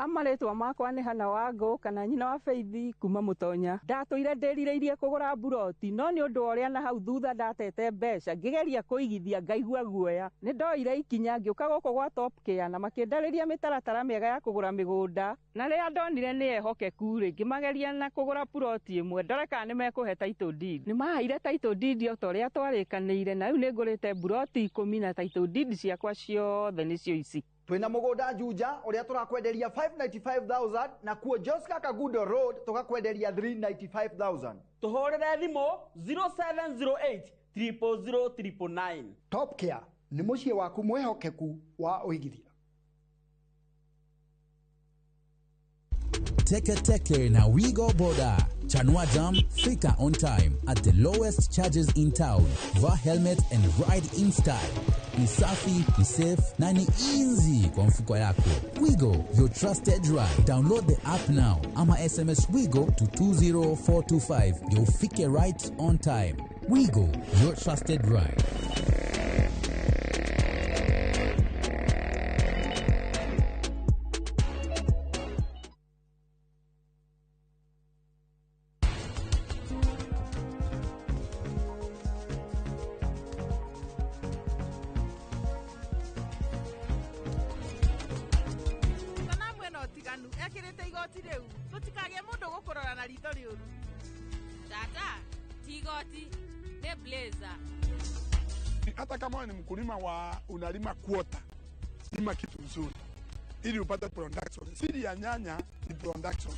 Ha marĩtwa makwa nĩ Hana Wangũ kana nyina wa Faith kuma Mũtonya. Ndatũire ndĩrirĩirie kũgũra mburoti no nĩ ũndũ wa ũrĩa na hau thutha ndatete mbeca ngĩgeria kũigithia ngaigua guoya. Nĩ ndoire ikinya ngĩũka gũkũ gwa Top Care na makĩndarĩria mĩtaratara mĩega ya kũgũra mĩgũnda na rĩrĩa ndonire nĩ ehokeku rĩ ngĩmageria na kũgũra puroti ĩmwe ndore kana nĩ mekũhe title deed. Nĩ maheire title deed o ta ũrĩa twarĩkanĩire na rĩu nĩ ngũrĩte mburoti 10 na title deed ciakwa ciothe nĩcio ici. Twina mugunda Juja uria turakwenderia 595,000 na kuo Joska Kagudo Road tukakwenderia 395,000. Tuhurire thimu 0708 000 999. Top Care ni muciĩ waku mwihokeku wa uigithia. Teke Teke na Wigo Boda. Chanua Jam, fika on time at the lowest charges in town. Vaa helmet and ride in style. Ni safi, ni safe na ni easy kwa mfuko yako. Wigo, your trusted ride. Download the app now ama SMS Wigo to 20425 ndio ufike right on time. Wigo, your trusted ride. Sanamu ĩno tiganu ekĩrĩte igoti rĩu tũtikagĩe mũndũ gũkũrora na ritho rĩũru. Tata, ti igoti, nĩ blazer. Hata kama ni mkulima wa unalima kuota, lima kitu nzuri ili upate production. Siri ya nyanya ni production.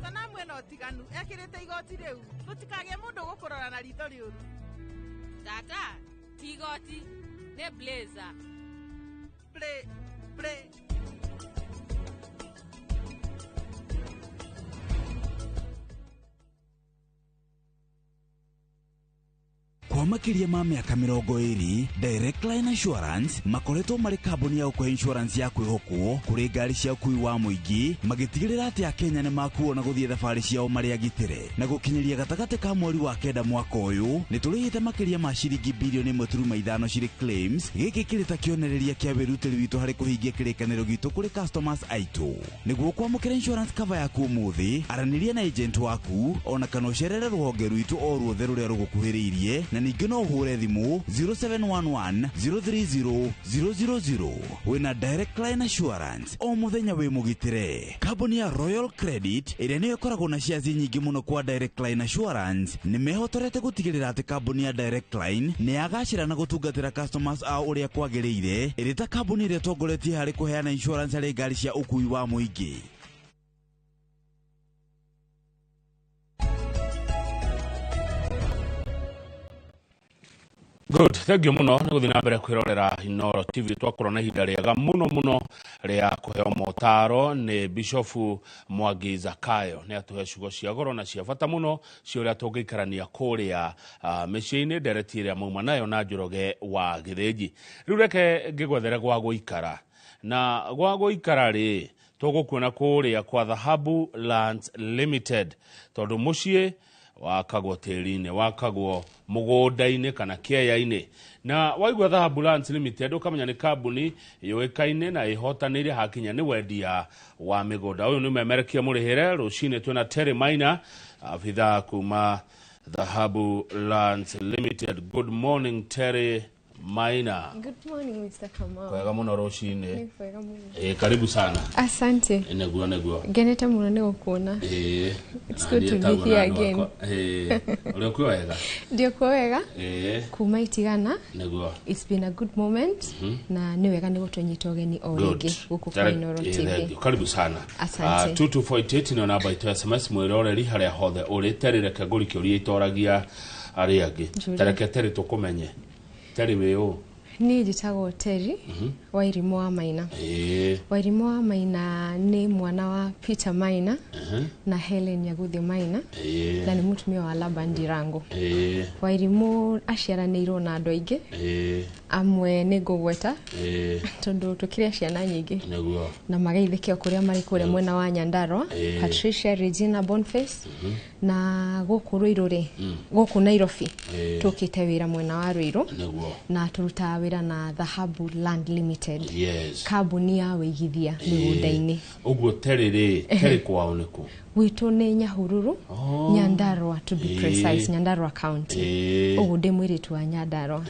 Sanamu ĩno tiganu ekĩrĩte igoti rĩu tũtikagĩe mũndũ gũkũrora na ritho rĩũru. Tata, ti igoti, nĩ blazer. Play, play. Kwa makiria ma mĩaka 20, Direct Line Assurance makoretwo marĩ kambuni ya gũkũhe insurance ya kwĩhokwo kũrĩ ngari cia ũkui wa mũingĩ, magĩtigĩrĩra atĩ Akenya nĩ makuo na gũthiĩ thabarĩ ciao marĩ agitĩre. Na gũkinyĩria gatagatĩ ka mweri wa 9 mwaka ũyũ, nĩ tũrĩhĩte makĩria ma ciringi bilioni 1.5 cirĩ claims. Gĩkĩ kĩrĩ ta kĩonereria kĩa wĩrutĩri witũ harĩ kũhingia kĩrĩkanĩro gitũ kũrĩ customers aitũ. Nĩguo kwamũkĩra insurance cover yaku ũmũthĩ, aranĩria na agent waku ona kana ũcerere rũhonge rwitũ o ruothe rũrĩa rũgũkuhĩrĩirie, na ningĩ no ũhũre thimũ 0711 030 000. Wĩna Direct Line Assurance o mũthenya wĩ mũgitĩre. Kambuni ya Royal Credit ĩrĩa nĩyo ĩkoragwo na shares nyingĩ mũno kwa Direct Line Assurance nĩ mehotorete gũtigĩrĩra atĩ kambuni ya Direct Line nĩ yagacĩra na gũtungatĩra customers ao ũrĩa kwagĩrĩire, ĩrĩ ta kambuni ĩrĩa ĩtongoretie harĩ kũheana insurance harĩ ngari cia ũkui wa mũingĩ. Good, thank you muno nĩ gũthiĩ na mbere kwĩrorera Inooro TV. Twakorwo na ihinda rĩega mũno mũno rĩa kũheo motaro nĩ Bishofu Mwangi Zakayo. Nĩ atũhe ciugo cia goro na cia bata mũno cia ũrĩa tũngĩikarania kũrĩa mĩciĩ-inĩ, ndereti ĩrĩa mauma nayo na Njoroge wa Gĩthĩnji. Rĩu reke ngĩgwethere gwa gũikara, na gwa gũikara rĩ tũgũkuona kũrĩa kwa Dhahabu Lands Limited, tondũ mũciĩ wakagwo tĩri-inĩ, wakagwo mũgũnda-inĩ kana kĩeya-inĩ. Na waigua Dhahabu Lands Limited ũkamenya nĩ kambuni yũĩkaine na ĩhotanĩire hakinya nĩ wendia wa mĩgũnda. Ũyũ nĩ memerekia mũrĩhĩre. Rũcinĩ twĩna Terry Maina, abithaa kuma Dhahabu Lands Limited. Good morning Terry Maina. Good morning Mr. Kamau. Kwega mũno rũcinĩ. Nĩ kwega mũno. Karibu sana. Asante. Nĩguo, nĩguo. Ngenete mũno nĩ gũkuona. It's good to be here again. Ũrĩ okuo wega? Ndĩ okuo wega. Kuma Itigana. Nĩguo. It's been a good moment. Na nĩ wega nĩ gũtũnyita ũgeni o Good. rĩngĩ gũkũ kwa Inooro TV. Thank you. Karibu sana. Asante. 2248 nĩyo namba itũ ya SMS mwĩroreri harĩa hothe ũrĩ. Terry, reke ngũri kĩũria itoragia arĩa angĩ. Njũria. Tareke Terry tũkũmenye. Terry wĩ ũ? Niĩ njĩtagwo Terry Wairimũ wa Maina. Wairimũ wa Maina nĩ mwana wa Peter Maina na Helen Nyaguthĩ Maina na nĩ mũtumia wa Laban Ndirango. Wairimũ aciaranĩirwo na andũ aingĩ, amwe nĩ ngũgweta tondũ tũkĩrĩ ciana nyingĩ na mageithĩke o kũrĩa marĩ kũrĩa mwena wa Nyandarua, Patricia Regina Boniface, na gũkũ Ruiru rĩ, gũkũ Nairobi tũkĩte wĩra mwena wa Ruiru na tũrutaga wĩra na Dhahabu Land Limited, kambuni ya wĩigithia mĩgũnda-inĩ. Ũguo Terry rĩ, Terry kwao nĩ kũ? Gwitũ nĩ Nyahururu, Nyandarua to be precise, Nyandarua County. Ũguo ndĩ mũirĩtu wa Nyandarua.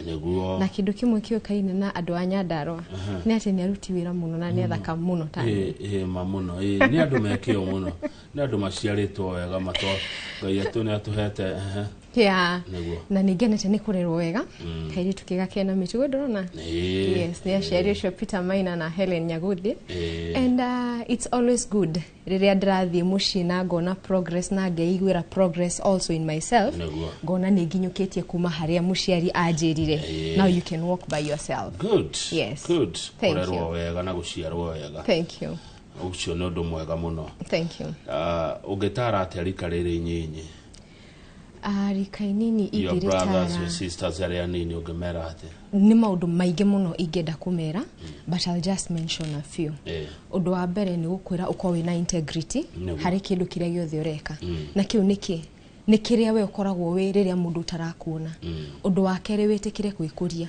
Na kĩndũ kĩmwe kĩũkaine na andũ a Nyandarua nĩ atĩ nĩ aruti wĩra mũno na nĩ athaka mũno ta niĩ. Ĩ ma mũno. Nĩ andũ mekĩo mũno, nĩ andũ maciarĩtwo wega, mato Ngai atũ nĩ atũhete. Na nĩ ngenete nĩ kũrerwo wega, kairĩtu kega kena mĩtugo ndũrona. Yes, nĩ aciari ũcio Peter Maina na Helen Nyaguthĩ. And it's always good rĩrĩa ndĩrathiĩ mũciĩ na ngona progress na ngeiguĩra progress also in myself, ngona nĩ nginyũkĩtie kuma harĩa mũciari anjĩrire, now you can walk by yourself. Good. Yes. Good. Thank Kũrerwo you. wega na gũciarwo wega. Thank you. Ũcio nĩ ũndũ mwega mũno. Thank you. Ũngĩtara atĩa rika rĩrĩ inyinyi? Rika inini Your brothers, your ingĩrĩtara sisters arĩa anini, ũngĩmera atĩa? Nĩ maũndũ maingĩ mũno ingĩenda kũmera, but I'll just mention a few. Ũndũ wa mbere nĩ gũkwĩra ũkorwo wĩna integrity harĩ kĩndũ kĩrĩa gĩothe ũreka, na kĩu nĩkĩ nĩ kĩrĩa we ũkoragwo wĩ rĩrĩa mũndũ ũtarakuona. Ũndũ wa kerĩ, wĩtĩkĩre gwĩkũria.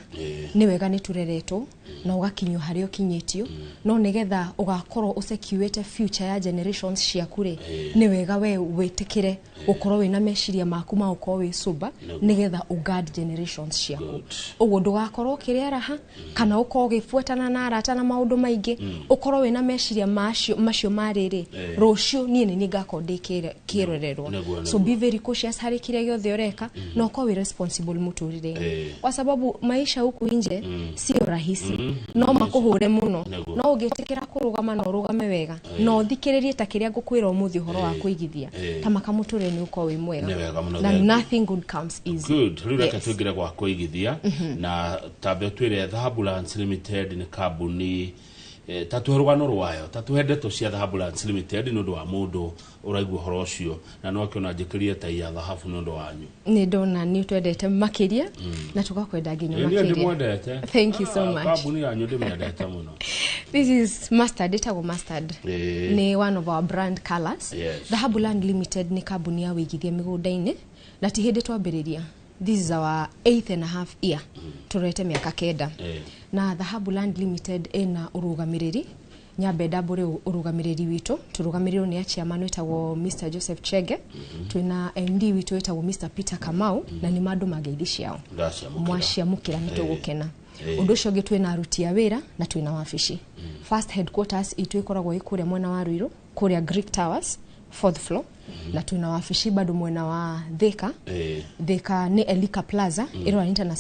Nĩ wega nĩ tũreretwo na ũgakinyio harĩa ũkinyĩtio, no nĩgetha ũgakorwo ũsecuĩte future ya generations ciaku rĩ, nĩ wega we wĩtĩkĩre gũkorwo wĩna meciria maku ma gũkorwo wĩ sober, nĩgetha ũguard generations ciaku. Ũguo ndũgakorwo ũkĩrĩa raha kana ũkorwo ũgĩbuatana na arata na maũndũ maingĩ, ũkorwo wĩna meciria macio ma rĩrĩ, rũciũ niĩ nĩ niĩ ngakorwo ndĩ kĩrorerwa. So be very cautious harĩ kĩrĩa gĩothe ũreka na ũkorwo wĩ responsible mũtũrĩre-inĩ, kwa sababu maisha huku nje sio rahisi. No makũhũre mũno, no ũngĩtĩkĩra kũrũgama na ũrũgame wega na ũthikĩrĩrie ta kĩrĩa ngũkwĩra ũmũthĩ ũhoro wa kũigithia, ta maka mũtũrĩre nĩ ũkorwo wĩ mwega. Nĩ wega mũno, Na thank you. nothing good comes easy. Good. Rĩu reke tũingĩre gwa kũigithia, na tambe ũtwĩre Dhahabu Lands Limited nĩ kambuni, ta tũhe rũgano rwayo, ta tũhe ndeto cia Dhahabu Lands Limited nĩ ũndũ wa mũndũ ũraigua ũhoro ũcio na no akĩona njĩkĩrie tai ya thahabu nĩ ũndũ wanyu. Nĩ ndona nĩ twendete makĩria na tũgakwenda nginya Ĩ, niĩ makĩria. ndĩmwendete. Thank you so much. Kambuni yanyu ndĩmĩendete mũno. This is mustard, ĩtagwo mustard. Nĩ one of our brand colors. Dhahabu Land Limited nĩ kambuni ya wĩigithia mĩgũnda-inĩ, na ti hĩndĩ twambĩrĩria. This is our eighth and a half year, tũrete mĩaka 9. Na Dhahabu Land Limited ĩna ũrũgamĩrĩri, nyambe ndambũre ũrũgamĩrĩri witũ. Tũrũgamĩrĩrwo nĩ chairman wĩtagwo Mr Joseph Chege, twĩna MD witũ wĩtagwo Mr Peter Kamau, na nĩ mandũ mangeithi ciao. Ndaciamũkĩra. Mwaciamũkĩra nĩ tũgũkena. Ũndũ ũcio ũngĩ, twĩna aruti a wĩra na twĩna wabici. First headquarters itũ ĩkoragwo ĩ kũrĩa mwena wa Ruiru, kũrĩa Greek Towers, fourth floor, na twĩna wabici bado mwena wa Thika. Thika nĩ Elika Plaza, ĩroranĩte na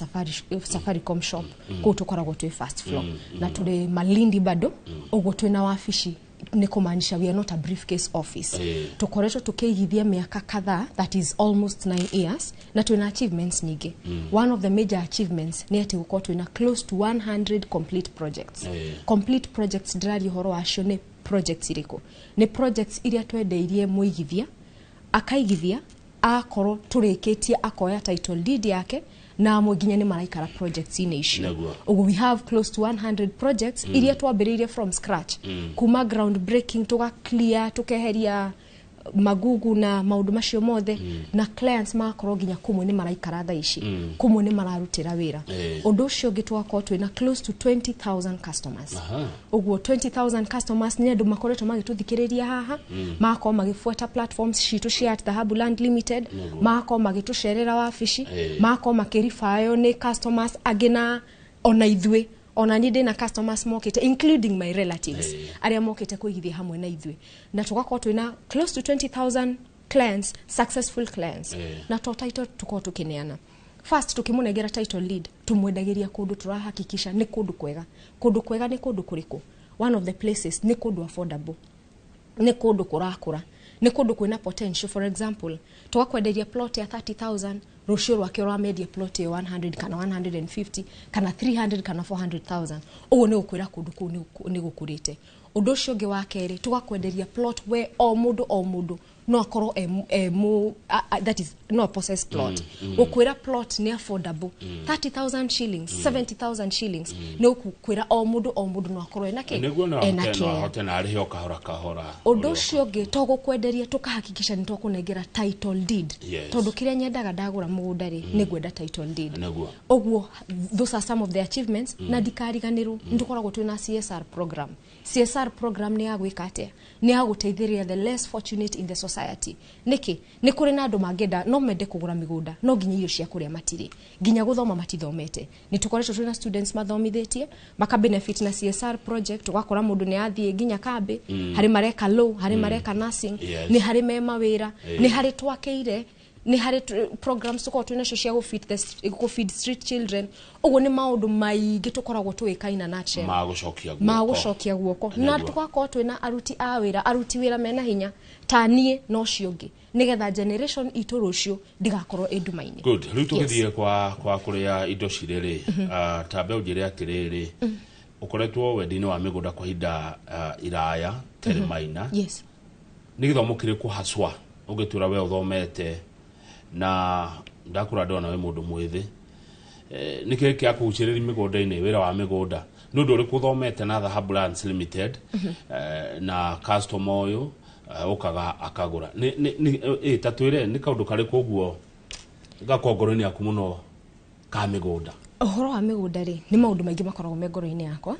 Safaricom shop, kũu tũkoragwo twĩ first floor. Na tũrĩ Malindi bado. Ũguo twĩna wabici nĩ kũmaanisha we are not a briefcase office. Tũkoretwo tũkĩigithia mĩaka kadhaa, that is almost 9 years, na twĩna achievements nyingĩ. One of the major achievements nĩ atĩ gũkorwo twĩna close to 100 complete projects. Complete projects ndĩraria ũhoro wacio nĩ projects irĩkũ? Nĩ projects iria twendeirie mũigithia akaigithia, akorwo tũrĩkĩtie akoya title deed yake, na amwe nginya nĩ maraikara projects-inĩ icio. Ũguo we have close to 100 projects iria twambĩrĩirie from scratch, kuma ground breaking, tũga clear, tũkeheria magugu na maũndũ macio mothe, na clients magakorwo nginya kũmwe nĩ maraikara thaa ici, kũmwe nĩ mararutĩra wĩra. Ũndũ ũcio ũngĩ, tũgakorwo twĩna close to 20,000 customers. Ũguo 20,000 customers nĩ andũ makoretwo magĩtũthikĩrĩria haha, magakorwo magĩbuata platforms citũ cia at Dhahabu Land Limited, magakorwo magĩtũcerera wabici, magakorwo makĩribayo nĩ customers angĩ, na ona ithuĩ, ona niĩ ndĩna customers mokĩte, including my relatives, arĩa mokĩte kũigithia hamwe na ithuĩ, na tũgakorwo twĩna close to 20,000 clients, successful clients. Na to title tũkorwo tũkĩneana, first tukĩmũnengera title deed, tumwendagĩria kũndũ tũrahakikisha nĩ kũndũ kwega. Kũndũ kwega nĩ kũndũ kũrĩkũ? One of the places nĩ kũndũ affordable, nĩ kũndũ kũrakũra, Nĩ kũndũ kwĩna potential. For example, tũgakwenderia plot ya 30,000, rũciũ rwake ũramendia plot ĩyo 100 kana 150 kana 300 kana 400,000. Ũguo nĩ gũkwĩra kũndũ kũu nĩ gũkũrĩte. Ũndũ ũcio ũngĩ wa kerĩ, tũgakwenderia plot we o mũndũ o mũndũ no akorwo e mũ, that is, no possess plot. Gũkwĩra plot nĩ affordable, 30,000 shillings, 70,000 shillings, nĩ gũkwĩra o mũndũ o mũndũ no akorwo ena kĩ, Nĩguo no ena ahote, no kĩea. ahote na arĩhe o kahora kahora. Ũndũ ũcio ũngĩ, to gũkwenderia, tũkahakikisha nĩ twakũnengera title deed. Tondũ kĩrĩa nyendaga ndagũra mũgũnda rĩ, nĩ ngwenda title deed. Ũguo those are some of the achievements. Na ndikariganĩrwo nĩ tũkoragwo twĩna CSR program. CSR program nĩ ya gwĩka atĩa? Nĩ ya gũteithĩrĩria the less fortunate in the society. Nĩkĩ? Nĩ kũrĩ na andũ mangĩenda, no mende kũgũra mĩgũnda, no nginya irio cia kũrĩa matirĩ, nginya gũthoma matithomete. Nĩ tũkoretwo twĩna students mathomithĩtie maka benefit na CSR project. Ũgakora mũndũ nĩ athiĩ nginya kambĩ, harĩ mareka law, harĩ mareka nursing, nĩ harĩ me mawĩra, nĩ harĩ twakĩire, nĩ harĩ programs tũkoragwo twĩ nacio cia gũ feed street children. Ũguo nĩ maũndũ maingĩ tũkoragwo tũgĩka in a nutshell. Magũcokia guoko. Magũcokia guoko na tũgakorwo twĩna aruti a wĩra, aruti wĩra mena hinya ta niĩ na ũcio ũngĩ, nĩgetha generation itũ rũciũ ndĩgakorwo ĩ nduma-inĩ. Good. Rĩu tũgĩthiĩ kwa kũrĩa indo cirĩ rĩ, tambe ũnjĩre atĩrĩrĩ, ũkoretwo wendi-inĩ wa mĩgũnda kwa ihinda iraya Terry Maina. Yes. Nĩ gĩthomo kĩrĩkũ haswa ũngĩtwĩra we ũthomete? Na ndakũra ndona wĩ mũndũ mwĩthĩ. Nĩ kĩĩ kĩa kũgucĩrĩria mĩgũnda-inĩ, wĩra wa mĩgũnda? Nĩ ũndũ ũrĩkũ ũthomete na Dhahabu Lands Limited, na customer ũyũ ũkaga akagũra ta twĩre nĩ kaũndũ karĩkũ ũguo gakorwo ngoro-inĩ yaku mũno ka mĩgũnda? Ũhoro wa mĩgũnda rĩ, nĩ maũndũ maingĩ makoragwo me ngoro-inĩ yakwa.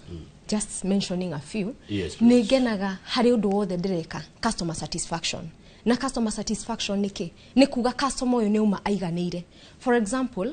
Just mentioning a few, Yes, nĩ please. ngenaga harĩ ũndũ wothe ndĩreka, customer satisfaction. Na customer satisfaction nĩ kĩ? Nĩ kuga customer ũyũ nĩ uma aiganĩire. For example,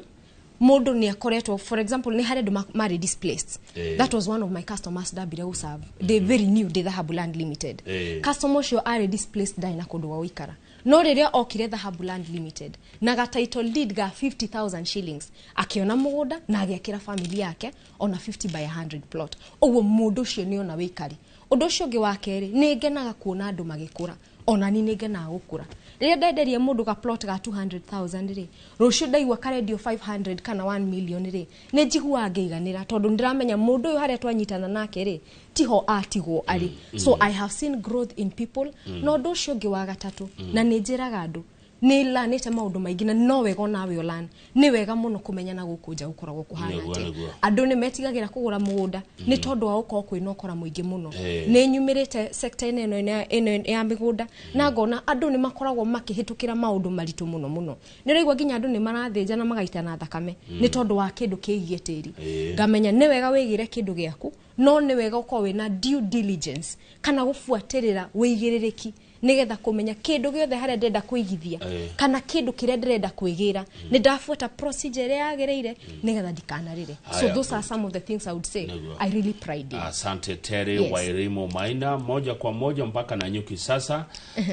mũndũ nĩ akoretwo, for example, nĩ harĩ andũ marĩ displaced. That was one of my customers ndambire gũserve ndĩ very new ndĩ Dhahabu Land Limited. Customer ũcio arĩ displaced, ndarĩ na kũndũ gwa gũikara, no rĩrĩa okire Dhahabu Land Limited na ga title deed ga 50,000 shillings, akĩona mũgũnda na agĩakĩra family yake ona 50 by 100 plot. Ũguo mũndũ ũcio nĩ ona wĩikari. Ũndũ ũcio ũngĩ wa kerĩ, nĩ ngenaga kuona andũ magĩkũra. Ona ni nĩ ngenaga gũkũra. Rĩrĩa ndenderia mũndũ ga plot ga 200,000 rĩ, rũciũ ndaigua karendio 500 kana 1 million rĩ, nĩ njiguaga ngĩiganĩra, tondũ ndĩramenya mũndũ ũyũ harĩa twanyitana nake rĩ, tiho atigwo arĩ. So I have seen growth in people. Na ũndũ ũcio ũngĩ wa gatatũ, na nĩ njĩraga andũ, nĩ lanĩte maũndũ maingĩ, na no wega onawe ũlan, nĩ wega mũno kũmenya na gũkũ nja gũkoragwo kũhana atĩa. Andũ nĩ metigagĩra kũgũra mũgũnda nĩ tondũ wa gũkorwo kwĩna ũkora mũingĩ mũno. Nĩ nyumĩrĩte sector-inĩ ĩno ya mĩgũnda na ngona andũ nĩ makoragwo makĩhĩtũkĩra maũndũ maritũ mũno mũno. Nĩ ũraigua nginya andũ nĩ marathĩnja na magaitana thakame nĩ tondũ wa kĩndũ kĩgiĩ tĩri. Ngamenya nĩ wega wĩgĩre kĩndũ gĩaku, no nĩ wega ũkorwo wĩna due diligence kana gũbuatĩrĩra wĩigĩrĩrĩki, nĩgetha kũmenya kĩndũ gĩothe harĩa ndĩrenda kũigithia kana kĩndũ kĩrĩa ndĩrenda kwĩgĩra, nĩ ndabuata procedure ĩrĩa yagĩrĩire, nĩgetha ndikanarĩre. So those are some of the things I would say I really pride in. Asante, Terry. Wairimu Maina, moja kwa moja mpaka Nanyuki sasa,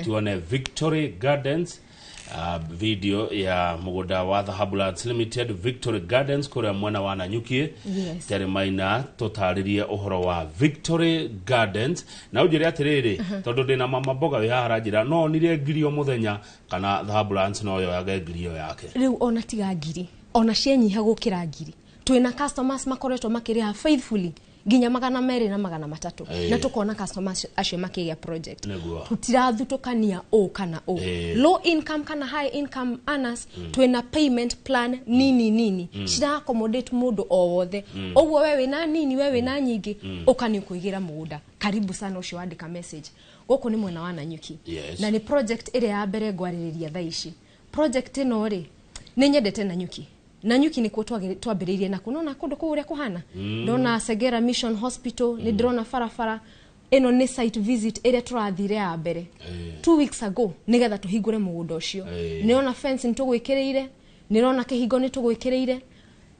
tuone Victory Gardens, video ya mũgũnda wa Dhahabu Lands Limited, Victory Gardens kũrĩa mwena wa Nanyuki. Terry Maina, tũtarĩrie ũhoro wa Victory Gardens na ũnjĩre atĩrĩrĩ, tondũ ndĩna mama mboga wĩ haha aranjĩra no onire 1,000 o mũthenya, kana Dhahabu Lands no yoyage 1,000 ĩyo yake? Rĩu ona tiga 1,000, ona cienyiha gũkĩra 1,000, twĩna customers makoretwo makĩrĩha faithfully nginya 200 na 300, na tukona customers acio makĩgĩa project. Tũtirathutũkania ũ kana ũ, low income kana high income earners. Twĩna payment plan nini nini cira accommodate mũndũ o wothe. Ũguo we wĩna nini, we wĩna nyingĩ, ũka nĩ ũkũigĩra mũgũnda. Karibu sana. Ũcio wandĩka message, gũkũ nĩ mwena wa Nanyuki. Na nĩ project ĩrĩa ya mbere ngwarĩrĩria thaa ici. Project ĩno rĩ, nĩ nyendete Nanyuki. Nanyuki nĩkuo twambĩrĩirie nakuo. Nona kũndũ kũu ũrĩa kũhana, ndona Segera Mission Hospital, nĩ ndĩrona barabara ĩno. Nĩ site visit ĩrĩa tũrathire ya mbere 2 weeks ago, nĩgetha tũhingũre mũgũnda ũcio. Nĩrona fence nĩ tũgwĩkĩrĩire, nĩrona kĩhingo nĩ tũgwĩkĩrĩire.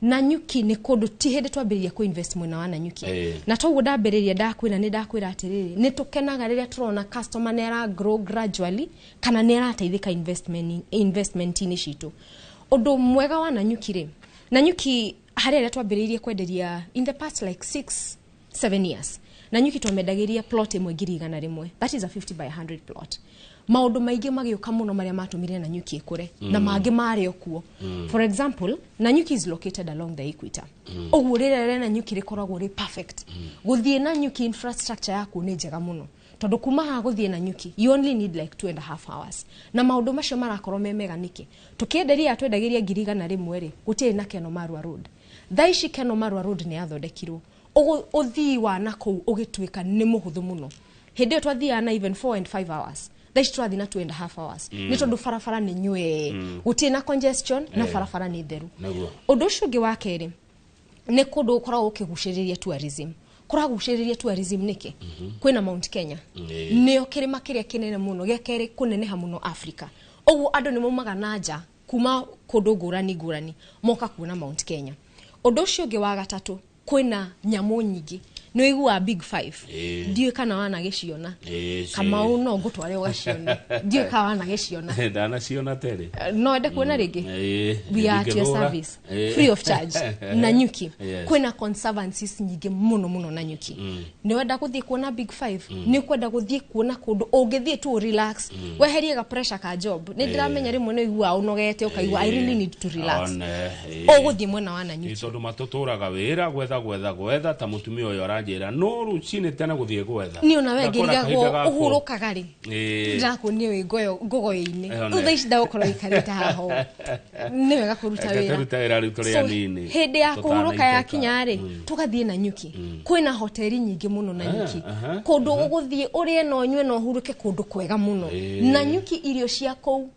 Nanyuki nĩ kũndũ ti hĩndĩ twambĩrĩria kũ-invest mwena wa Nanyuki. Na toguo ndambĩrĩria ndakwĩra, nĩ ndakwĩra atĩrĩrĩ, nĩ tũkenaga rĩrĩa tũrona customer nĩ ara grow gradually kana nĩ arateithĩka investment-inĩ citũ. Ũndũ mwega wa Nanyuki rĩ, Nanyuki harĩ arĩa twambĩrĩirie kwenderia in the past like 6 7 years, Nanyuki twamendagĩria plot ĩmwe 100,000, that is a 50 by 100 plot. Maũndũ maingĩ magĩũka mũno marĩa matũmire Nanyuki ĩkũre na mangĩ marĩ o kuo. For example, Nanyuki is located along the equator. Ũguo rĩera rĩa Nanyuki rĩkoragwo rĩ perfect. Gũthiĩ Nanyuki, infrastructure yakuo nĩ njega mũno, tondũ kuma haha gũthiĩ Nanyuki you only need like 2.5 hours. Na maũndũ macio marakorwo me mega nĩkĩ? Tũkĩenderia, twendagĩria 100,000 rĩ, gũtirĩ na Keno Marua Road. Thaa ici Keno Marua Road nĩ yathondekirwo. Ũguo ũthii wa nakũu ũgĩtuĩka nĩ mũhũthũ mũno. Hĩndĩ ĩyo twathiaga na even 4 and 5 hours, thaa ici tũrathiĩ na 2.5 hours, nĩ tondũ barabara nĩ nywee, gũtirĩ na congestion na barabara nĩ theru. Ũndũ ũcio ũngĩ wa kerĩ, nĩ kũndũ gũkoragwo gũkĩgucĩrĩria tourism. Kũragucĩrĩria tourism nĩkĩ? Kwĩna Mount Kenya, nĩyo kĩrĩma kĩrĩa kĩnene mũno, gĩa kerĩ kũneneha mũno Africa. Ũguo andũ nĩ maumaga na nja kuma kũndũ ngũrani ngũrani moka kuona Mount Kenya. Ũndũ ũcio ũngĩ wa gatatũ, kwĩna nyamũ nyingĩ. Nĩ ũiguaga Big Five? Ndiũĩ kana wanagĩciona. Kamau, no ngũtware ũgacione. Ndiũĩ kana wanagĩciona. Ndanaciona tere. No ende kuona rĩngĩ. Ĩĩ. We are at your Ndingĩthũra. service free of charge. Nanyuki kwĩna conservancies nyingĩ mũno mũno. Nanyuki nĩ wenda gũthiĩ kuona Big Five, nĩ ũkwenda gũthiĩ kuona kũndũ ũngĩthiĩ tu relax, weherie ga pressure ka job. Nĩ ndĩramenya rĩmwe nĩ ũiguaga ũnogete, ũkaigua, "I really need to relax." One, ĩĩ. Ũgũthiĩ mwena wa Nanyuki. Ĩ, tondũ matũtũraga wĩra gwetha gwetha gwetha, ta mũtumia ũyũ aranjĩra no rũcinĩ tene gũthiĩ gwetha. Niĩ ona we Ndakora ngĩrigagwo kahinda gakwo. Ũhurũkaga rĩ? Ndĩrakuonia wĩ ngogoyo-inĩ. One. Rĩu thaa ici ndagũkorwo wĩikarĩte haha ũũ. Nĩ wega kũruta Reke wĩra. tũrute wĩra rĩu tũrĩ So, anini. hĩndĩ ya kũhurũka Tũtanaitĩka. yakinya rĩ, tũgathiĩ Nanyuki. Kwĩna hoteli nyingĩ mũno Nanyuki, kũndũ ũgũthiĩ ũrĩe na ũnyue na ũhurũke, kũndũ kwega mũno. Nanyuki irio cia kũu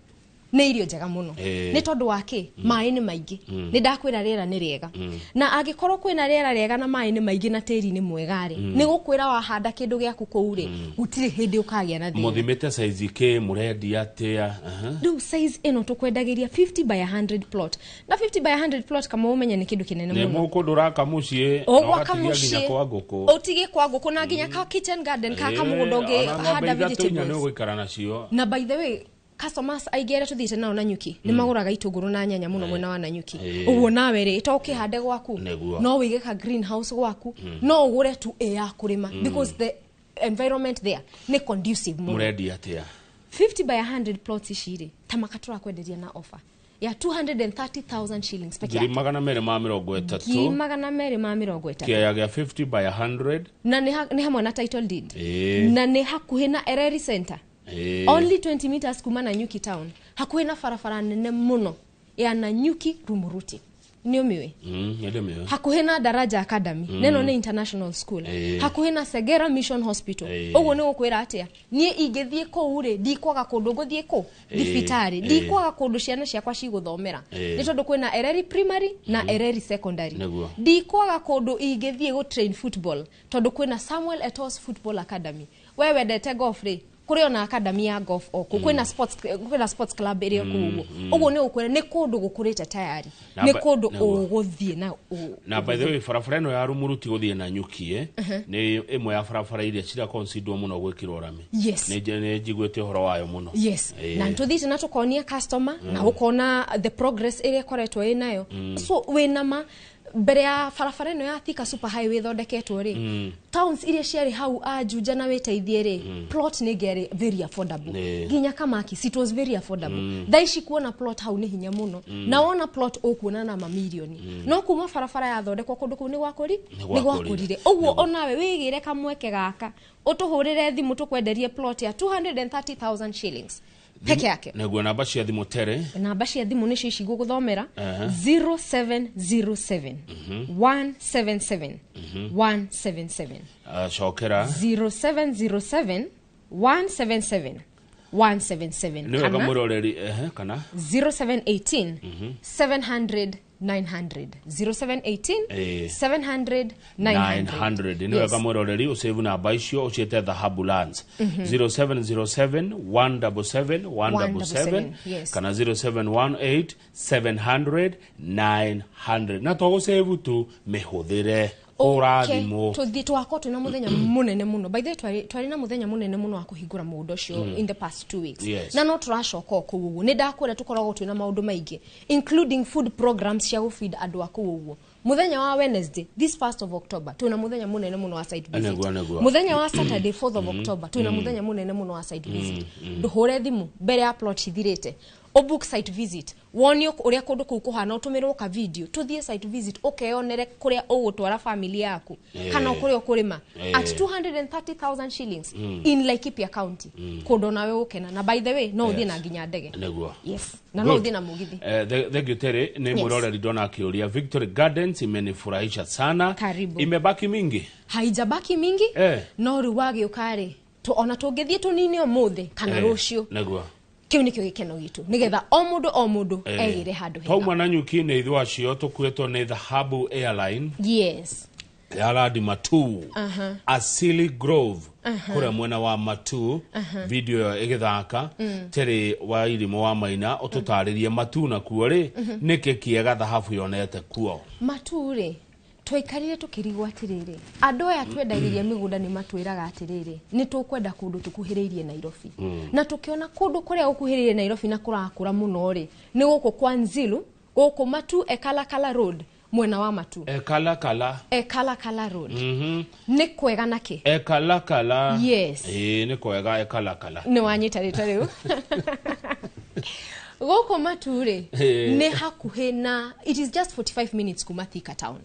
nĩ irio njega mũno. Nĩ tondũ wa kĩ? Maĩ nĩ maingĩ. Nĩ ndakwĩra rĩera nĩ rĩega, na angĩkorwo kwĩna rĩera rĩega na maĩ nĩ maingĩ na tĩri nĩ mwega rĩ, nĩ gũkwĩra wahanda kĩndũ gĩaku kũu rĩ, gũtirĩ hĩndĩ ũkagĩa na thĩna. Mũthimĩte size kĩ? Mũrendia atĩa? Aha. Rĩu size ĩno tũkwendagĩria 50 by 100 plot, na 50 by 100 plot, kama ũmenye, nĩ kĩndũ kĩnene Nĩ mũno. mũkũndũ ũraka mũciĩ na Ũgwaka ũgatigia nginya mũciĩ, kwa ngũkũ. Ũtige kwa ngũkũ na nginya ka kitchen garden ka kamũgũnda Ĩĩ, ona ng'ombe ũngĩhanda ithatũ inya nĩ vegetables. ũgũikara nacio. Na by the way, customers aingĩ arĩa tũthiĩte nao Nanyuki nĩ magũraga itũngũrũ na nyanya mũno mwena wa Nanyuki. Ũguo nawe rĩ, to ũkĩhande gwaku, no wĩige ka greenhouse gwaku, no ũgũre tu ĩ ya kũrĩma, because the environment there nĩ conducive mũno. Mũrendia atĩa? 50 by 100 plots ici rĩ, tamaka tũrakwenderia na offer ya 230,000 shillings peke ngiri yake. 230. 230,000. Kĩaya gĩa 50 by 100. Na nĩ hamwe na title deed. Na nĩ hakuhĩ na Ereri Center, only 20 meters kuma Nanyuki town, hakuhĩ na barabara nene mũno ya Nanyuki Rumuruti, nĩ ũmĩũĩ? Nĩ ndĩmĩũĩ. Hakuhĩ na Daraja Academy, neno nĩ international school. Hakuhĩ na Segera Mission Hospital. Ũguo nĩ gũkwĩra atĩa? Niĩ ingĩthiĩ kũu rĩ, ndikwaga kũndũ ngũthiĩ kũ thibitarĩ, ndikwaga kũndũ ciana ciakwa cigũthomera, nĩ tondũ kwĩna Ereri Primary na Ereri Secondary. Ndikwaga kũndũ ingĩthiĩ gũ train football, tondũ kwĩna Samuel Etos Football Academy. We wendete golf rĩ, kũrĩ ona academy ya golf o kũu. Kwĩna sports club ĩrĩ o kũu. Ũguo ũguo nĩ gũkwĩra nĩ kũndũ gũkũrĩte tayari, nĩ kũndũ ũgũthiĩ na Na by the way, barabara ĩno ya Rumuruti gũthiĩ na Nyuki nĩ ĩmwe ya barabara iria ciraconsiderwo mũno gwĩkĩrwo rami. Nĩ njiguĩte ũhoro wayo mũno. Na nĩtũthiĩte na tũkonia customer na ũkona the progress ĩrĩa ĩkoretwo ĩ nayo. So wĩna ma mbere ya barabara ĩno ya Thika Super Highway ĩthondeketwo rĩ, towns iria ciarĩ hau a Juja na wĩteithie rĩ, plot nĩ ngĩarĩ very affordable. Nginya Kamakis it was very affordable. Thaa ici kuona plot hau nĩ hinya mũno, na wona plot ũkuona na mamirioni. No kuma barabara yathondekwo, kũndũ kũu nĩ gwakũri Nĩ nĩ gwakũrire. Gwakũrire. Ũguo onawe wĩgĩre kamweke gaka, ũtũhũrĩre thimũ tũkwenderie plot ya 230,000 shillings peke yake. Naguo namba cia thimũ tere? Namba cia thimũ nĩcio ici ngũgũthomera: 0707 177 177. Cokera. 0707 177 177. Nĩ wega. Kana Mwĩroreri, ehe, kana 0718 700 900, 0718 700 900. 900. Nĩ wega, mwĩroreri, ũsave namba icio ũciĩte Dhahabu Lands: 0707 177 177 kana 0718 700 900. Na to gũsave tu, mĩhũthĩre, hũra thimũ. Tũthiĩ twakorwo twĩna mũthenya mũnene mũno. By the way, twarĩ na mũthenya mũnene mũno wa kũhingũra mũgũnda ũcio in the past 2 weeks. Na no tũracoka o kũu ũguo. Nĩ ndakwĩra tũkoragwo twĩna maũndũ maingĩ, including food programs cia gũfeed andũ a kũu ũguo. Muthenya wa Wednesday, this 1st of October, twina muthenya munene muno wa site visit. Nĩguo, nĩguo. Muthenya wa Saturday, 4th of October, twina muthenya munene muno wa site visit. Nduhure thimu mbere ya plot ithirite, ũbook site visit, wonio ũrĩa kũndũ kũu kũhana, ũtũmĩrwo ka video, tũthiĩ site visit, ũkeyonere kũrĩa ũgũtwara family yaku kana kũrĩa ũkũrĩma at 230,000 shillings in Laikipia County, kũndũ nawe ũkena. Na by the way, no ũthiĩ na nginya ndege. Yes, na no Good. ũthiĩ na mũgithi. Thank you, Terry. Nĩ mwĩroreri ndona akĩũria, Victory Gardens imenifurahisha sana. Karibu. Imebaki mingi? Haijabaki mingi. No rĩu wagĩũka rĩ, ona tũngĩthiĩ tũnine ũmũthĩ kana rũciũ, kĩu nĩkĩo gĩkeno gitũ, nĩgetha o mũndũ o mũndũ egĩre handũ hega. Twauma na nyuki nĩ ithuĩ acio tũkuĩtwo nĩ Dhahabu Airline ya Radi Matu, Asili Grove, kũrĩa mwena wa Matu. Video ĩyo ĩgĩthaka, Terĩ wa Irimũ wa Maina, ũtũtarĩrie Matu nakuo rĩ, nĩkĩ kĩega Dhahabu yonete kuo? Matu rĩ, twaikarire tũkĩrigwo atĩrĩrĩ, andũ aya twendagĩria mĩgũnda nĩ matwĩraga atĩrĩrĩ, nĩ tũkwenda kũndũ tũkuhĩrĩirie Nairobi. Na tũkĩona kũndũ kũrĩa gũkuhĩrĩirie Nairobi na kũrakũra mũno rĩ, nĩ gũkũ kwa Nzilu, gũkũ Matu, Ekalakala Road, mwena wa Matu. Ekalakala. Ekalakala Road. Nĩ kwega nakĩ? Ekalakala. Yes. Ĩĩ, nĩ kwega Ekalakala. Nĩ wanyita rĩtwa rĩu. Gũkũ Matu rĩ, nĩ hakuhĩ na, it is just 45 minutes kuma Thika town.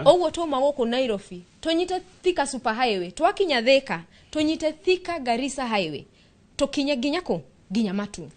Ũguo twauma gũkũ Nairobi, tũnyite Thika super highway, twakinya Thika tũnyite Thika Garissa highway, tũkinye nginya kũ? Nginya Matu.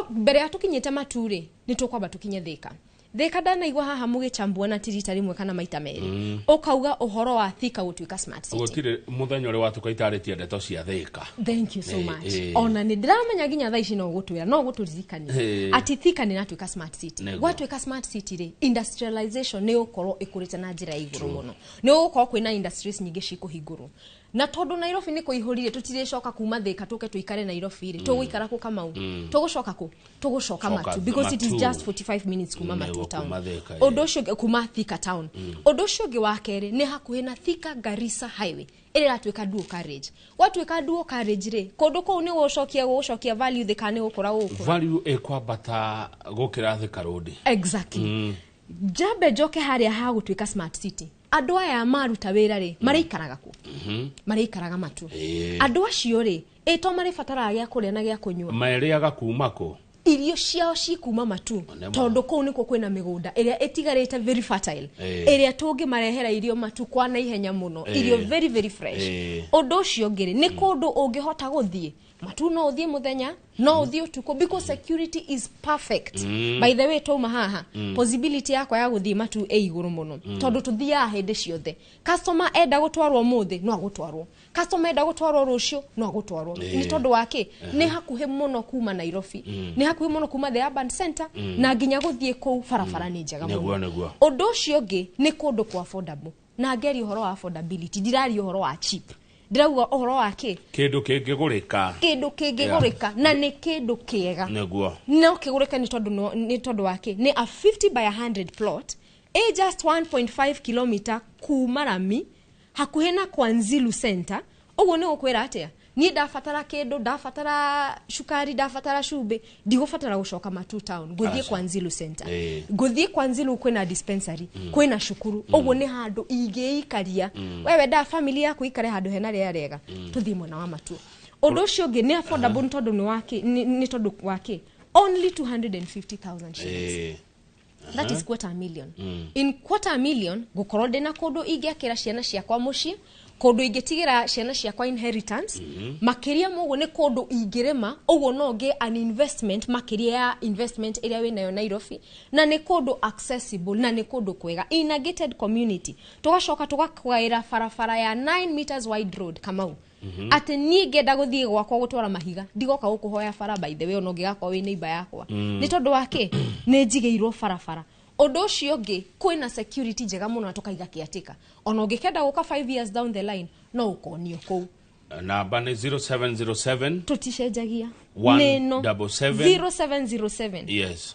Mbere ya tũkinyĩte Matu rĩ, nĩ tũkwamba tũkinye Thika. Thika ndanaigua haha mũgĩchambua na ti rita rĩmwe kana maita merĩ, ũkauga ũhoro wa Thika gũtuĩka smart city. Gũtirĩ mũthenya ũrĩa watuka itarĩtie ndeto cia Thika. Thank you so much. Ona nĩ ndĩramenya nginya thaa ici no ũgũtwĩra, no ũgũtũririkania atĩ Thika nĩ ĩratuĩka smart city. Gwatuĩka smart city rĩ, industrialization nĩ ĩgũkorwo ĩkũrĩte na njĩra ya igũrũ mũno. Nĩ gũgũkorwo kwĩna industries nyingĩ cikũhingũrwo, na tondũ Nairobi nĩ kũihũrire, tũtirĩcoka kuma Thika tũke tũikare Nairobi rĩ, tũgũikara kũ, Kamau? Tũgũcoka kũ? Tũgũcoka Coka Matu, because it is Matu. just 45 minutes kuma Matu town. Kuma Thika, Ũndũ ũcio ũngĩ, kuma Thika town. Ũndũ ũcio ũngĩ wa kerĩ, nĩ hakuhĩ na Thika Garissa highway ĩrĩa ĩratuĩka dual carriage. Gwatuĩka dual carriage rĩ, kũndũ kũu nĩ gũcokia value Thika, nĩ gũkũra gũkũra. Value ĩkwambata gũkĩra Thika Road. Exactly. Njambe njoke harĩa ha gũtuĩka smart city. Andũ aya maruta wĩra rĩ, marĩikaraga kũ? Marĩikaraga Matu. Andũ acio rĩ, ĩ to marĩbataraga gĩa kũrĩa na gĩa kũnyua? Marĩaga kuma kũ? Irio ciao cikuma Matu, Nĩma. tondũ kũu nĩkuo kwĩna mĩgũnda ĩrĩa ĩtigarĩte very fertile, ĩrĩa tũngĩmarehera irio Matu kwa naihenya mũno, irio very very fresh. Ũndũ ũcio ũngĩ rĩ, nĩ kũndũ ũngĩhota gũthiĩ Matu, no ũthiĩ mũthenya, no ũthiĩ ũtukũ, because security is perfect. By the way, twauma haha, possibility yakwa ya gũthiĩ Matu ĩ igũrũ mũno, tondũ tũthiaga hĩndĩ ciothe. Customer enda gũtwarwo ũmũthĩ no agũtwarwo, customer enda gũtwarwo rũciũ no agũtwarwo. Nĩ tondũ wa kĩ? Nĩ hakuhĩ mũno kuma Nairobi, nĩ hakuhĩ mũno kuma the urban center, na nginya gũthiĩ kũu barabara nĩ njega mũno. Ũndũ ũcio ũngĩ, nĩ kũndũ kwa affordable. Na ngeria ũhoro wa affordability, ndiraria ũhoro wa cheap, ndĩrauga ũhoro wa kĩ? Kĩndũ kĩngĩgũrĩka. Kĩndũ kĩngĩgũrĩka na nĩ kĩndũ kĩega. No kĩgũrĩke nĩ tondũ nĩ tondũ wa kĩ? Nĩ a 50 by 100 plot ĩ just 1.5 kilometer kuma rami, hakuhĩ na Kwanzilu Center. Ũguo nĩ gũkwĩra atĩa? Niĩ ndabatara kĩndũ, ndabatara cukari, ndabatara cumbĩ, ndigũbatara gũcoka Matu town, ngũthiĩ Aca. Kwanzilu Center. Ngũthiĩ Kwanzilu, kwĩna dispensary, kwĩna cukuru. Ũguo nĩ handũ ingĩikaria we wendaga family yaku ikare handũ hena rĩera rĩega, tũthiĩ mwena wa Matu. Ũndũ ũcio ũngĩ, nĩ affordable nĩ tondũ nĩ wake, nĩ tondũ wake only 250,000 shillings. That is quarter a million. In quarter a million ngũkorwo ndĩna kũndũ ingĩakĩra ciana ciakwa mũciĩ, kũndũ ingĩtigĩra ciana ciakwa inheritance. Makĩria ma ũguo, nĩ kũndũ ingĩrĩma. Ũguo no ngĩe an investment makĩria ya investment ĩrĩa wĩnayo Nairobi, na nĩ kũndũ accessible na nĩ kũndũ kwega in a gated community. Tũgacoka tũgakwaĩra barabara ya 9 meters wide road, Kamau, atĩ niĩ ngĩenda gũthiĩ gwakwa gũtwara mahiga, ndigoka gũkũhoya bara. By the way, ona ũngĩgakorwo wĩ neighbor yakwa, nĩ tondũ wa kĩ? Nĩ njigĩirwo barabara. Ũndũ ũcio ũngĩ, kwĩna security njega mũno, na tũkaiga kĩatĩka, ona ũngĩkenda gũka 5 years down the line no ũkonio kũu. Namba nĩ 0707 Tũticenjagia. One Nĩno. 77. 0707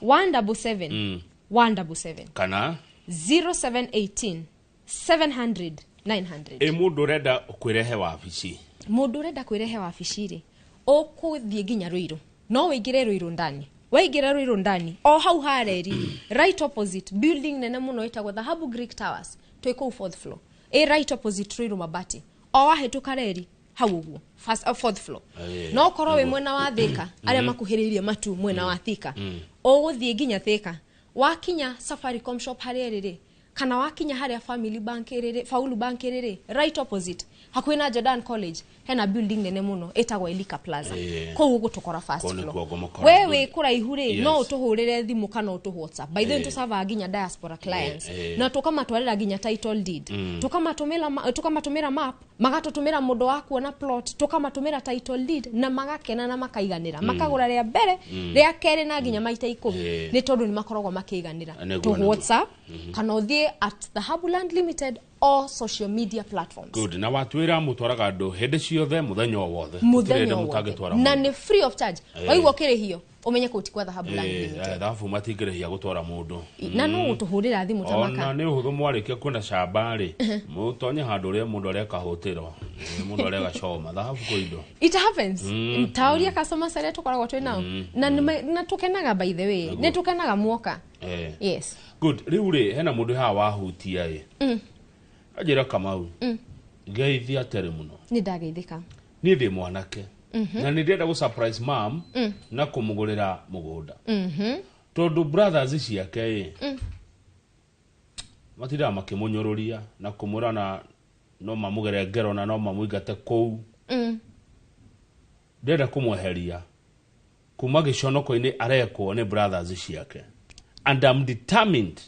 177 177. Kana? 0718 700 900. Ĩ mũndũ ũrenda kwĩrehe wabici? Mũndũ ũrenda kwĩrehe wabici rĩ, ũkũthiĩ nginya Rũirũ, no wĩingĩre Rũirũ ndani. Waingĩra Ruiru ndani o hau hareri, right opposite building nene mũno ĩtagwo Dhahabu Greek Towers, twĩ kũu fourth floor, ĩ right opposite Ruiru Mabati, o wahĩtũka reri hau ũguo, first, fourth floor. No korwo wĩ mwena wa Thika, arĩa makuhĩrĩirie matu mwena wa Thika, ũgũthiĩ nginya Thika, wakinya Safaricom shop harĩa ĩrĩ rĩ, kana wakinya harĩa Family Bank ĩrĩ rĩ, Faulu Bank ĩrĩ rĩ, right opposite hakuhĩ na Jordan College, hena building nene mũno ĩtagwo Elika Plaza. Kũu ũgũtũkora first Kũu floor. nĩkuo ngũmũkora. We wĩ kũraihu rĩ, no ũtũhũrĩre thimũ kana ũtũ WhatsApp. By the way, tũcavaga nginya diaspora clients na tũkamatwarĩra nginya title deed, tũkamatũmĩra map, magatũtũmĩra mũndũ wa kuona plot, tũkamatũmĩra title deed na magakena na makaiganĩra, makagũra rĩa mbere, rĩa kerĩ na nginya maita 10, nĩ tondũ nĩ makoragwo makĩiganĩra. Tũ WhatsApp kana ũthiĩ at Dhahabu Land Limited or social media platforms. Good. Na watwĩra mũtwaraga andũ hĩndĩ ciothe, mũthenya o wothe? Mũthenya Gũtirĩ hĩndĩ o wothe. mũtangĩtwara Na mũndũ. nĩ free of charge. Waigua ũkĩrĩhio, ũmenye kũu ti kwa Dhahabu Land Limited. Thabu matingĩrĩhia gũtwara mũndũ. Na no ũtũhũrĩra thimũ ta Ona maka. nĩ ũhũthũ, mwarĩkia kwenda camba rĩ, mũtonye handũ ũrĩa mũndũ areka hũtĩro, mũndũ areka coma thahabu kwĩ indo. It happens. Ta ũria customers arĩa tũkoragwo twĩ nao na na tũkenaga, by the way, nĩ tũkenaga muoka. Yes. Good. Rĩu rĩ, hena mũndũ haha wahutia ĩ, anjĩra, "Kamau, ngeithia terĩ mũno." Nĩ ndageithĩka. "Niĩ ndĩ mwanake na nĩ ndĩrenda gũ surprise mam na kũmũgũrĩra mũgũnda, tondũ brothers ciake ĩ matindaga makĩmũnyũrũria na kũmwĩra na no mamũgere ngero na no mamũingate kũu. Ndĩrenda kũmweheria kuma gĩconoko-inĩ arekwo nĩ brothers ciake, and I'm determined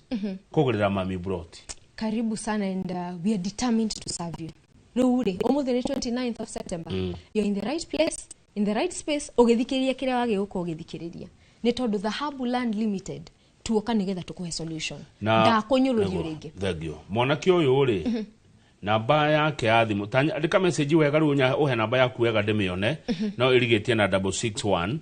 kũgũrĩra mami broti." Karibu sana, and we are determined to serve you. Rĩu rĩ, ũmũthĩ nĩ 29th of September. You're in the right place, in the right space, ũgĩthikĩrĩria kĩrĩa wagĩũka ũgĩthikĩrĩria, nĩ tondũ Dhahabu Land Limited tuoka nĩgetha tũkũhe solution. Ndakũnyũrũrio rĩngĩ. Thank you. Mwanake ũyũ rĩ, namba yake ya thimũ, andĩka message wega rĩu, ũhe namba yaku wega ndĩmĩone, no ĩrigĩtie na 661,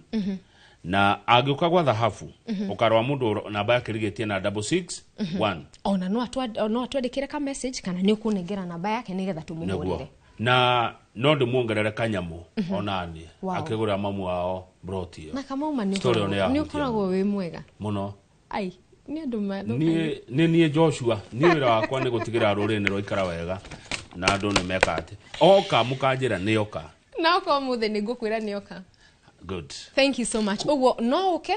na angĩũka gwa Thahabu ũkarora mũndũ namba yake ĩrigĩtie na 661. Ona no atwandĩkĩre ka message kana nĩ ũkũnengera namba yake nĩgetha tũmũhũrĩre. Nĩguo, na no ndĩmuongerere kanyamũ onani akĩgũrĩra mamu wao broti ĩyo. Na kamauma nĩ Story ĩyo nĩ nĩ yahutia ũkoragwo wĩ mwega. Mũno. Ai, nĩ andũ mathũkagia. Niĩ nĩ niĩ Joshua, niĩ wĩra wakwa nĩ gũtigĩrĩra rũrĩrĩ nĩ rwaikara wega na andũ nĩ meka atĩ oka mũkanjĩra nĩ oka. Na oka ũmũthĩ nĩ ngũkwĩra nĩ oka. Good. Thank you so much. Ũguo no ũke.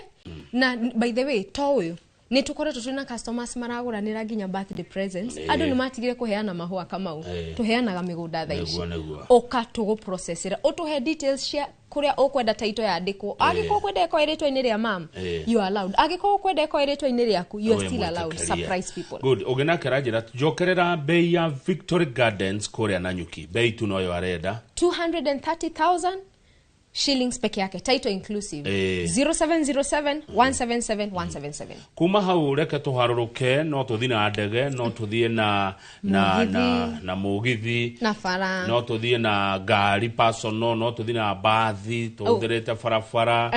Na by the way, to ũyũ nĩ tũkoretwo twĩna customers maragũranĩra nginya birthday presents. Andũ nĩ matigire kũheana mahũa, Kamau. Tũheanaga mĩgũnda thaa ici. Nĩguo. Ũka tũgũprocessĩra, ũtũhe details cia kũrĩa ũkwenda title yandĩkwo. Angĩkorwo ũkwenda ĩkorwo ĩ rĩtwa-inĩ rĩa mam, you are allowed. Angĩkorwo ũkwenda ĩkorwo ĩ rĩtwa-inĩ rĩaku, you are still allowed. Mwĩtĩkĩrie. Surprise people. Good. Ũngĩ nake aranjĩra njokerera bei ya Victory Gardens kũrĩa Nanyuki, bei tu noyo arenda. 230,000 shillings peke yake, title inclusive. 0707 177 177. Kuma hau reke tũharũrũke, no tũthiĩ na ndege, no tũthiĩ na na mũgithi, na bara, no tũthiĩ na ngari personal, no tũthiĩ na mbathi tũhũthĩrĩte barabara,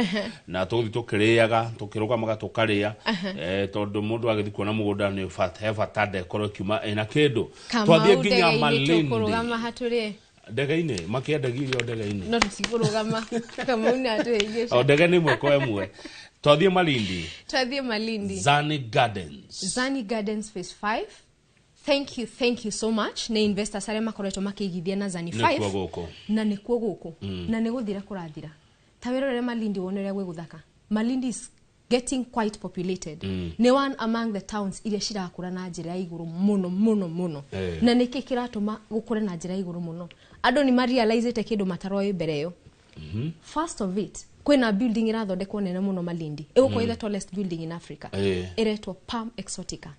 na tũgũthiĩ tũkĩrĩaga, tũkĩrũgamaga tũkarĩa, tondũ mũndũ agĩthiĩ kuona mũgũnda nĩ he bata ndekorwo ĩkiuma ĩna kĩndũ. Kamau, Twathiĩ nginya ndege-inĩ Malindi. tũkũrũgama hatũrĩe? Ndege-inĩ makĩendagia irio ndege-inĩ. No tũtikũrũgama, Kamau nĩ atũhĩngĩca. O ndege nĩ ĩmwe kwa ĩmwe. Twathiĩ Malindi. Twathiĩ Malindi. Zani Gardens. Zani Gardens phase 5. Thank you, thank you so much. Nĩ investors arĩa makoretwo makĩigithia na Zani 5. Nĩkuo gũkũ. Na nĩkuo gũkũ. Na nĩ gũthira kũrathira. Ta wĩrorere Malindi wone ũrĩa gwĩ gũthaka. Malindi is getting quite populated. Nĩ one among the towns iria cirakũra na njĩra ya igũrũ mũno mũno mũno. Na nĩkĩ kĩratũma gũkũre na njĩra ya igũrũ mũno? Andũ nĩ marealizĩte kĩndũ mataroĩ mbere ĩyo. First of it, kwĩna building ĩrathondekwo nene mũno Malindi, ĩgũkorwo the tallest building in Africa. Ĩretwo Palm Exotica.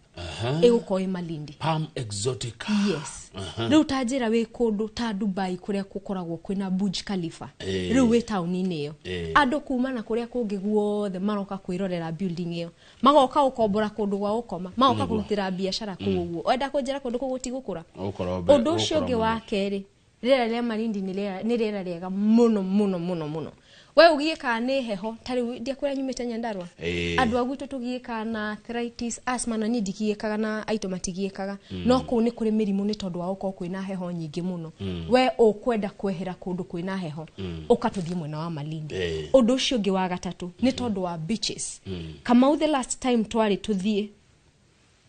Ĩgũkorwo ĩ Malindi. Palm Exotica. Yes. Rĩu ta njĩra wĩ kũndũ ta Dubai kũrĩa gũkoragwo kwĩna Burj Khalifa, rĩu wĩ taũni-inĩ ĩyo. Andũ kuma na kũrĩa kũngĩ guothe maroka kwĩrorera building ĩyo, magoka gũkombora kũndũ gwa gũkoma, magoka kũrutĩra biacara kũu. Ũguo wenda kũnjĩra kũndũ kũu gũtigũkũra? Ũgũkorwo Ũndũ ũcio ũgũkorwo ũngĩ mũno. wa kerĩ, rĩera rĩa Malindi nĩ rĩera rĩega mũno mũno mũno mũno. We ũgiĩkaga nĩ heho, ta rĩu ndiakwĩra nyumĩte Nyandarua. Ĩĩ. Andũ a gwitũ tũgiĩkaga na arthritis, asthma, na niĩ ndigiĩkaga na aitũ matigiĩkaga. No kũu nĩ kũrĩ mĩrimũ nĩ tondũ wa gũkorwo kwĩna heho nyingĩ mũno. We ũkwenda kwehera kũndũ kwĩna heho, ũka tũthiĩ mwena wa Malindi. Ũndũ ũcio ũngĩ wa gatatũ nĩ tondũ wa beaches. Kamau, the last time twarĩ tũthiĩ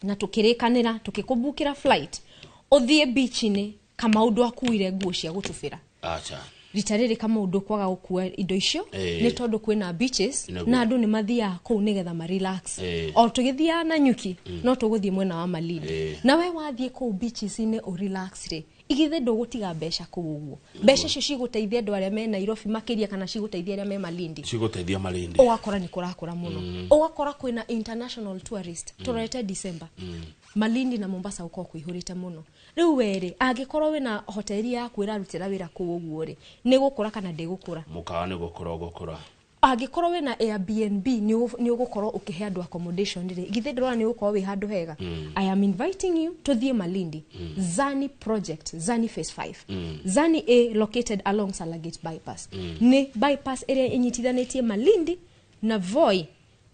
na tũkĩrĩkanĩra tũkĩkũbukĩra flight ũthiĩ beach-inĩ, Kamau, ndwakuire nguo cia gũtubĩra. Acha. Rita rĩrĩ, Kamau, ndũkwaga gũkua indo icio nĩ tondũ kwĩna beaches na andũ nĩ mathiaga kũu nĩgetha ma relax. O tũgĩthiaga na nyuki, no tũgũthiĩ mwena wa Malindi. Na we wathiĩ kũu beaches-inĩ ũ relax rĩ, igithĩ ndũgũtiga mbeca kũu ũguo? Mbeca icio cigũteithia andũ arĩa me Nairobi makĩria kana cigũteithia arĩa me Malindi? Cigũteithia Malindi. Ũgakora nĩ kũrakũra mũno, ũgakora kwĩna international tourist. Tũrorete December, Malindi na Mombasa gũkorwo kũihũrĩte mũno. Rĩu werĩ, angĩkorwo wĩna hoteli yaku ĩrarutĩra wĩra kũu ũguo rĩ, nĩ gũkũra kana ndĩgũkũra? Mũkawa nĩ gũkũra ũgũkũra. Angĩkorwo wĩna Airbnb, nĩ ũgũkorwo ũkĩhe andũ accommodation rĩ, githĩ ndĩrona nĩ ũgũkorwo wĩ handũ hega? I am inviting you tũthiĩ Malindi. Zani project, Zani phase 5, Zani A, located along Salagate bypass. Nĩ bypass ĩrĩa ĩnyitithanĩtie Malindi na Voi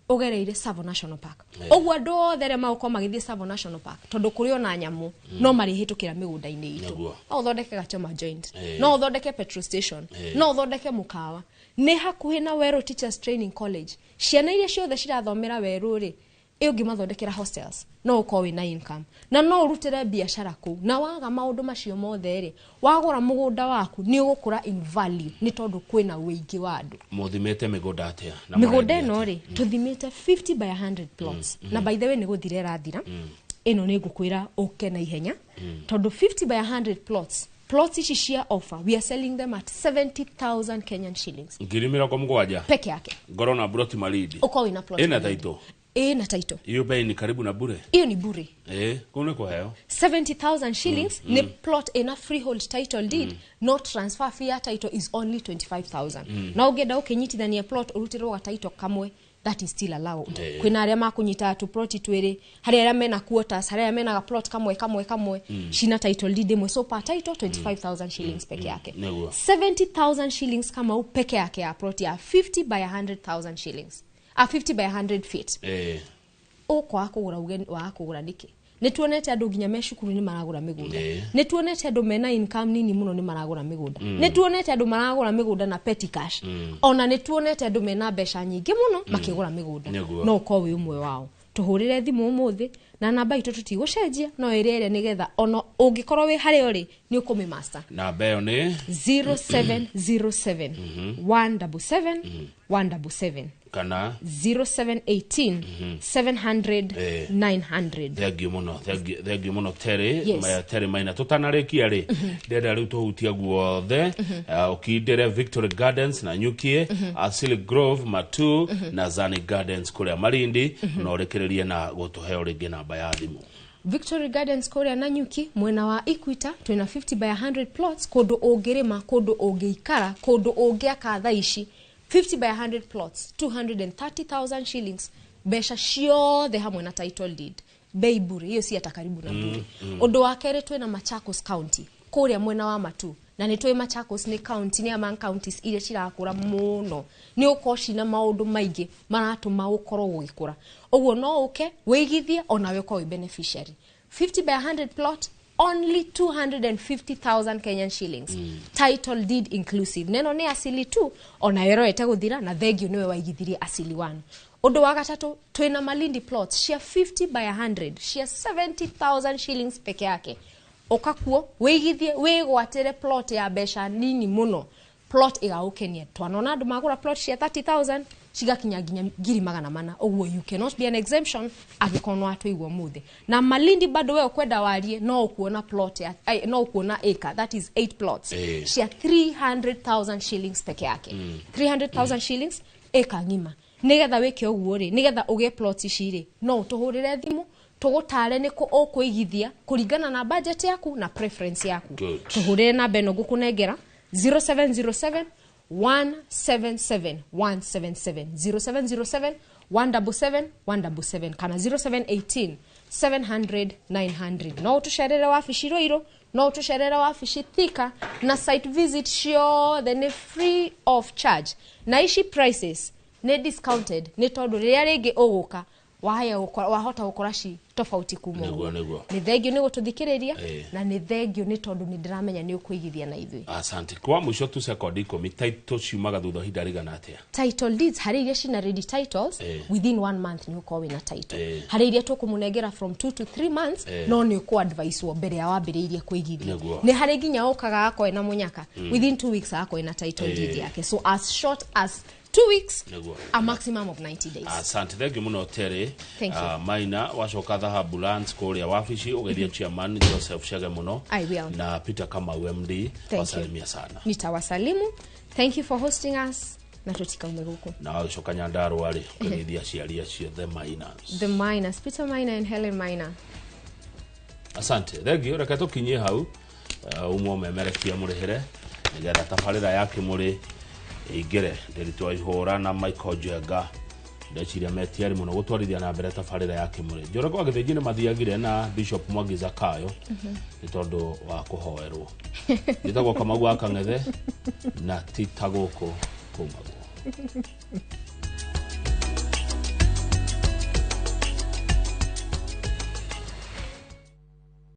ũgereire Tsavo National Park. Ũguo andũ othe arĩa magũkorwo magĩthiĩ Tsavo National Park, tondũ kũrĩ ona nyamũ, no marĩhĩtũkĩra mĩgũnda-inĩ itũ. No ũthondeke gachoma joint, no ũthondeke petrol station, no ũthondeke mũkawa. Nĩ hakuhĩ na Werũ Teachers Training College. Ciana iria ciothe cirathomera Werũ rĩ, ĩ ũngĩmathondekera hostels, no ũkorwo wĩna income na no ũrutĩre biacara kũu. Na waga maũndũ macio mothe rĩ, wagũra mũgũnda waku nĩ ũgũkũra in value nĩ tondũ kwĩna ũingĩ wa andũ. Mũthimĩte mĩgũnda atĩa na Mĩgũnda mũrendia ĩno atĩa? rĩ, tũthimĩte 50 by 100 plots. Na by the way, nĩ gũthira ĩrathira ĩno, nĩ ngũkwĩra ũke na ihenya tondũ 50 by 100 plots, plots ici cia offer, we are selling them at 70,000 Kenyan shillings. 70,000 peke yake. Ngorwo na broti Malindi. Ũkorwo wĩna plot Ĩna Malindi. title? Ĩna title. Hiyo bei ni karibu na bure. Hiyo ni bure. Kũu nĩ kũheo. 70,000 shillings ni plot ina freehold title deed. No transfer fee ya title is only 25,000. Na ũngĩenda ũkĩnyitithania plot ũrutĩrwo ga title kamwe, that is still allowed. Kwĩna arĩa makũnyita tũploti twĩrĩ, harĩ arĩa mena quarters, harĩ arĩa mena ga plot kamwe kamwe kamwe, cina title deed ĩmwe. So per title 25,000 shillings peke yake. 70,000 shillings kama peke yake ya plot ya 50 by 100,000 shillings, a 50 by 100 feet. Ũkwaga kũgũra uge waga kũgũra nĩkĩ? Nĩ tuonete andũ nginya me cukuru nĩ maragũra mĩgũnda. Nĩ tuonete andũ mena income nini mũno nĩ maragũra mĩgũnda. Nĩ tuonete andũ maragũra mĩgũnda na petty cash. Ona nĩ tuonete andũ mena mbeca nyingĩ mũno makĩgũra mĩgũnda. No ũkorwo wĩ ũmwe wao, tũhũrĩre thimũ ũmũthĩ na namba itũ tũtigũcenjia, no ĩrĩa ĩrĩa nĩgetha ona ũngĩkorwo wĩ harĩa ũrĩ nĩ ũkũmĩ master. Namba ĩyo nĩ? 0707 177 177. Kana? 0718 700 900. Thengiũ mũno, thengiũ mũno, Terry. Yes. Terry Maina, tũtanarĩkia rĩ, ndĩrenda rĩu tũhutie guothe, ũkindĩre Victory Gardens na Nyukie, Asili Grove Matu, na Zani Gardens kũrĩa Malindi, na ũrĩkĩrĩrie na gũtũheo rĩngĩ namba ya thimũ. Victory Gardens kũrĩa Nanyuki mwena wa Equita, twĩna 50 by 100 plots, kũndũ ũngĩrĩma, kũndũ ũngĩikara, kũndũ ũngĩaka thaa ici. 50 by 100 plots, 230,000 shillings, mbeca ciothe hamwe na title deed, bei bure. Hiyo si hata karibu na bure. Ũndũ wa kerĩ, twĩna Machakos County kũrĩa mwena wa Matu, na nĩ tũĩ Machakos nĩ county, nĩ among counties iria cirakũra mũno, nĩ ũkorwo cina maũndũ maingĩ maratũma ũkorwo gũgĩkũra. Ũguo no ũke wĩigithie onawe ũkorwo wĩ beneficiary. 50 by 100 plot, only 250,000 Kenyan shillings, title deed inclusive. Neno nĩ Asili 2, ona ĩroete gũthira, na thengio nĩwe waigithirie Asili 1. Ũndũ wa gatatũ, twĩna Malindi plots cia 50 by 100 cia 70,000 shillings peke yake. Ũka kuo wĩigithie, wĩgwatĩre plot ya mbeca nini mũno, plot ĩgagũkenia. Twanona andũ magũra plot cia 30,000 cigakinya nginya 400,000. Ũguo you cannot be an exemption angĩkorwo nĩ watũigua ũmũthĩ. Na Malindi bado, we ũkwenda warie, no ũkuona plot ya ai, no ũkuona acre, that is 8 plots cia 300,000 shillings peke yake. 300,000 shillings, ĩka ng'ima. Nĩgetha wĩke ũguo rĩ, nĩgetha ũgĩe plot ici rĩ, no ũtũhũrĩre thimũ tũgũtare nĩkũ ũkũigithia kũringana na budget yaku na preference yaku. Good. Tũhũrĩre namba ĩno ngũkũnengera, 0707 177 177, 0707 177 177, kana 0718 700 900. No ũtũcerere wabici Rũirũ No ũtũcerere wabici Thika, na site visit ciothe nĩ free of charge, na ici prices nĩ discounted nĩ tondũ rĩrĩa rĩngĩ ũgũka wahaya wahota gũkora ci tofauti kuma Nĩguo, ũguo. Nĩguo. Nĩ thengio nĩ gũtũthikĩrĩria na nĩ thengio nĩ tondũ nĩ ndĩramenya nĩ ũkũigithia na ithuĩ. Asante. Kwa mũico tu sekondi 10, title ciumaga thutha wa ihinda rĩigana atĩa? Title deeds, harĩ iria cina ready titles, within one month nĩ ũkorwo wĩna title. Harĩ iria tũkũmũnengera from 2 to 3 months, no nĩ ũkũ advice mbere ya wambĩrĩirie kũigithia. Nĩ harĩ nginya ũkaga akoe na mũnyaka, within 2 weeks akoe na title deed yake. So as short as 2 weeks, a maximum of 90 days. Asante, thank you muno, Terry. Thank you. Maina, wacoka Dhahabu Lands kuria wabici ugeithie chairman Joseph Chege muno I will. na Peter Kamau MD. Thank you. Wasalimia sana. Nitawasalimu. Thank you for hosting us na tũtikaume gũkũ. Na wagicoka Nyandarua rĩ, ũkĩgeithia aciari acio, the Miners. The Miners, Peter Miner and Helen Miner. Asante, thank you. Reke tũkinyie hau, umwe ũmemerekia mũrĩhĩre nĩgetha tabarĩra ya kĩmũrĩ ĩingĩre. Ndĩritwa ihũra na Michael Njenga, ndeciria metiari mũno gũtwarithia na mbere tabarĩra ya kĩmũrĩ. Njũra kwa Gĩthĩnji nĩ mathiagire na Bishop Mwangi Zakayo nĩ tondũ wa kũhoerwo. Njĩtagwo Kamau wa Kang'ethe, na ti ta gũkũ kumagwo.